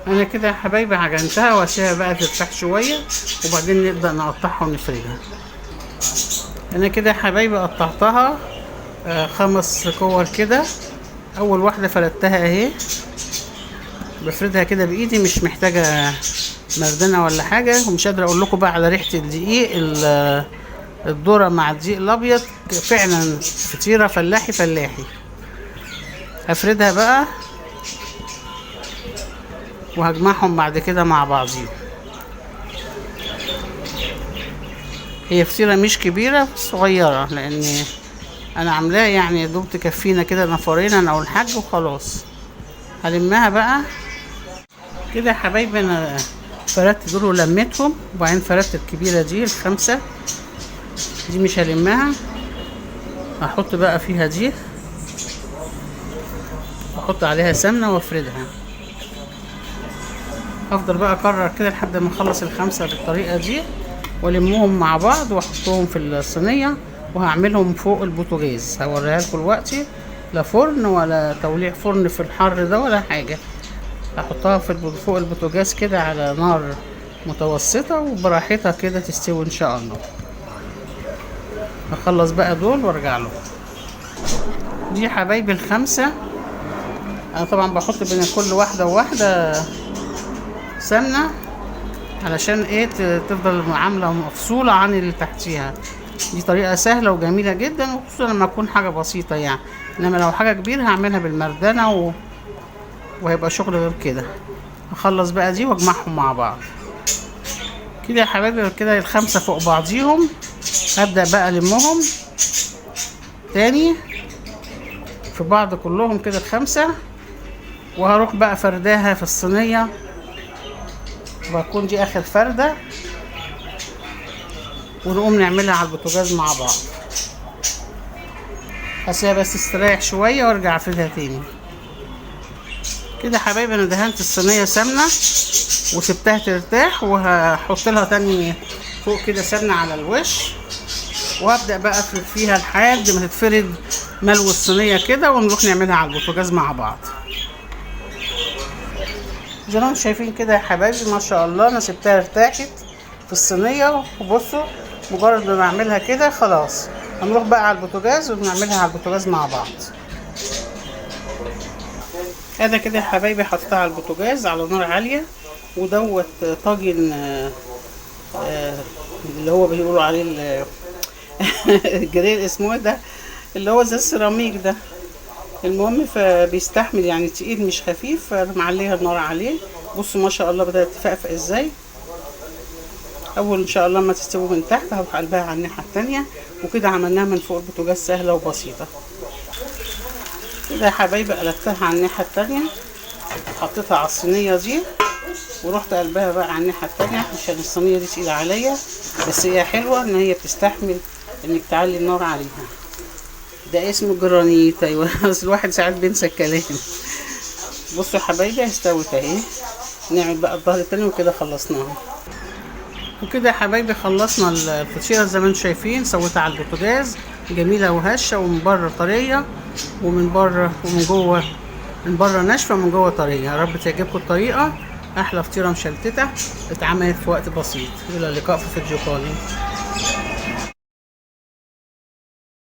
انا كده يا حبايبي عجنتها واسيبها بقى ترتاح شوية، وبعدين نبدا نقطعها ونفردها. انا كده يا حبايبي قطعتها 5 كور كده. اول واحدة فردتها اهي، بفردها كده بايدي، مش محتاجه مردنه ولا حاجة. ومش قادرة اقول لكم بقى على ريحه الدقيق، الذرة مع الدقيق الابيض، فعلا فطيره فلاحي فلاحي. هفردها بقى وهجمعهم بعد كده مع بعضيهم. هي فطيره مش كبيرة، صغيرة، لان انا عاملاها يعني دوب تكفينا كده نفرين انا والحاج وخلاص. هلمها بقى كده يا حبايبي. انا فردت دول ولميتهم، وبعدين فردت الكبيرة دي ال5 دي مش هلمها، هحط بقى فيها دي، احط عليها سمنه وافردها. هفضل بقى اكرر كده لحد ما اخلص ال5 بالطريقة دي، والمهم مع بعض واحطهم في الصينية، وهعملهم فوق البوتاجاز. هوريها لكم دلوقتي، لا فرن ولا توليع فرن في الحر ده ولا حاجة. هحطها فوق البوتاجاز كده على نار متوسطه وبراحتها كده تستوي ان شاء الله. هخلص بقى دول وارجع لكم. دي حبايبي ال5. انا طبعا بحط بين كل واحدة وواحدة سمنه علشان ايه تفضل عامله مفصوله عن اللي تحتيها. دي طريقه سهلة وجميلة جدا، وخصوصا لما تكون حاجة بسيطة يعني. انما لو حاجة كبيرة هعملها بالمردنه وهيبقى شغل غير كده. هخلص بقى دي واجمعهم مع بعض كده يا حبايبي. كده ال5 فوق بعضيهم. هبدأ بقى المهم تاني في بعض كلهم كده ال5، وهروح بقى فرداها في الصينية، وهتكون دي اخر فردة، ونقوم نعملها على البوتاجاز مع بعض. هسيبها بس تستريح شوية وارجع افردها تاني. كده يا حبايبي انا دهنت الصينية سمنة وسبتها ترتاح، وهحط لها تاني فوق كده سمنة على الوش، وهبدأ بقى افرد فيها لحد ما تتفرد ملو الصينية كده، ونروح نعملها على البوتاجاز مع بعض. زي ما انتم شايفين كده يا حبايبي ما شاء الله انا سبتها ارتاحت في الصينية، وبصوا مجرد ما بعملها كده خلاص هنروح بقى على البوتاجاز ونعملها على البوتاجاز مع بعض. هذا كده يا حبايبي حطيتها على البوتاجاز على نار عالية، ودوت طاجن اللي هو بيقولوا عليه الجريل اسمه ده، اللي هو زي السيراميك ده. المهم فبيستحمل يعني، تقيل مش خفيف، فانا معليها النار عليه. بصوا ما شاء الله بدأت تفقفق ازاي. اول ان شاء الله ما تستوي من تحت هروح قلبها على الناحية التانية، وكده عملناها من فوق البوتاجاز سهلة وبسيطة. كده يا حبايبي قلبتها على الناحية التانية، حطيتها على الصينية دي ورحت قلبها بقى على الناحية التانية عشان الصينية دي تقيلة عليا، بس هي حلوة ان هي بتستحمل انك تعلي النار عليها. ده اسمه جرانيت، ايوه بس الواحد ساعات بينسى الكلام. بصوا يا حبايبي استوت اهي. نعمل بقى الظهر التاني وكده خلصناها. وكده يا حبايبي خلصنا الفطيره زي ما انتم شايفين، سويتها على البوتاجاز جميلة وهشه، ومن بره طرية ومن بره ومن جوه، من بره ناشفة ومن جوه طرية. يا رب تعجبكم الطريقة، احلى فطيره مشلتته اتعملت في وقت بسيط. الى اللقاء في فيديو قادم.